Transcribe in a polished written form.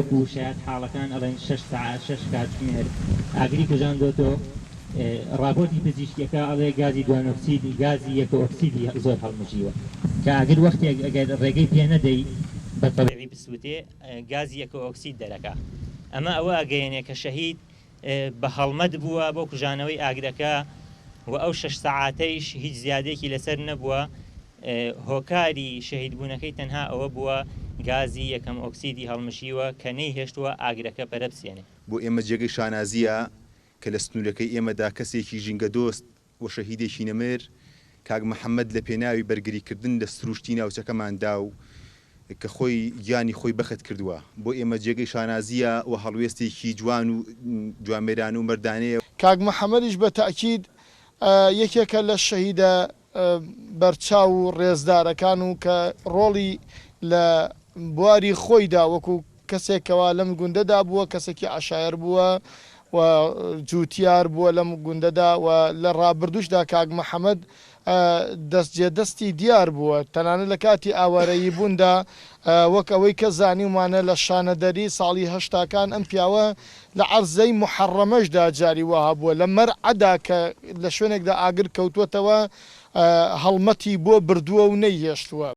وەکو شایەت حاڵەکان ئەڵێن شەش سەعات، شەش کاتژمێر، ئاگری کوژاندۆتۆ، ڕاپۆرتی پزیشکیەکە ئەڵێ گازی دوانۆکسید، گازی یەکە ئۆکسیدی زۆر هەڵمژیوە، کە ئاگر وەختێک ئەگەر ڕێگەی پێ نەدەی بە تەبیعی بسوتێ گازی یەکە ئۆکسید دەرەکا، ئەمە ئەوە ئەگەیەنێ کە شەهید بە هەڵمەت بووە بۆ کوژانەوەی ئاگرەکە و ئەو شەش سەعاتەیش هیچ زیادێکی لەسەر نەبووە، هۆکاری شەهیدبوونەکەی تەنها ئەوە بووە گازی یەکەم ئۆکسیدی هەڵمژیوە کە نەیهێشتووە ئاگرەکە پەرە بسێنێ. بۆ ئێمە جێگەی شانازییە کە لە سنوورەکەی ئێمەدا کەسێکی ژینگەدۆست و شەهیدێکی نەمر کاک محەممەد لە پێناوی بەرگریکردن لە سرووشتی ناوچەکەماندا و کە خۆی گیانی خۆی بەخت کردووە، بۆ ئێمە جێگەی شانازییە و هەڵوێستێکی جوان و جوامێرانە و مەردانەیە. کاک محەمەدیش بە تەئکید یەکێکە لە شەهیدە بەرچاو و ڕێزدارەکان و کە ڕۆڵی لە بواری خۆیدا وەکو کەسێک کەوا لەم گوندەدا بووە، کەسێکی عەشایەر بووە و جووتیار بووە لەم گوندەدا و لە ڕابردووشدا کاک محەمەد دەست جێ دەستی دیار بووە، تەنانەت لە کاتی ئاوارەیی بووندا وەک ئەوەی کە زانیومانە لە شانەدەری ساڵی هەشتاکان ئەم پیاوە لە عەرزەی موحەڕەمەشدا جاری وا هەبووە لە مەرعەدا کە لە شوێنێکدا ئاگر کەوتووەتەوە هەڵمەتی بۆ بردووە و نەیهێشتووە.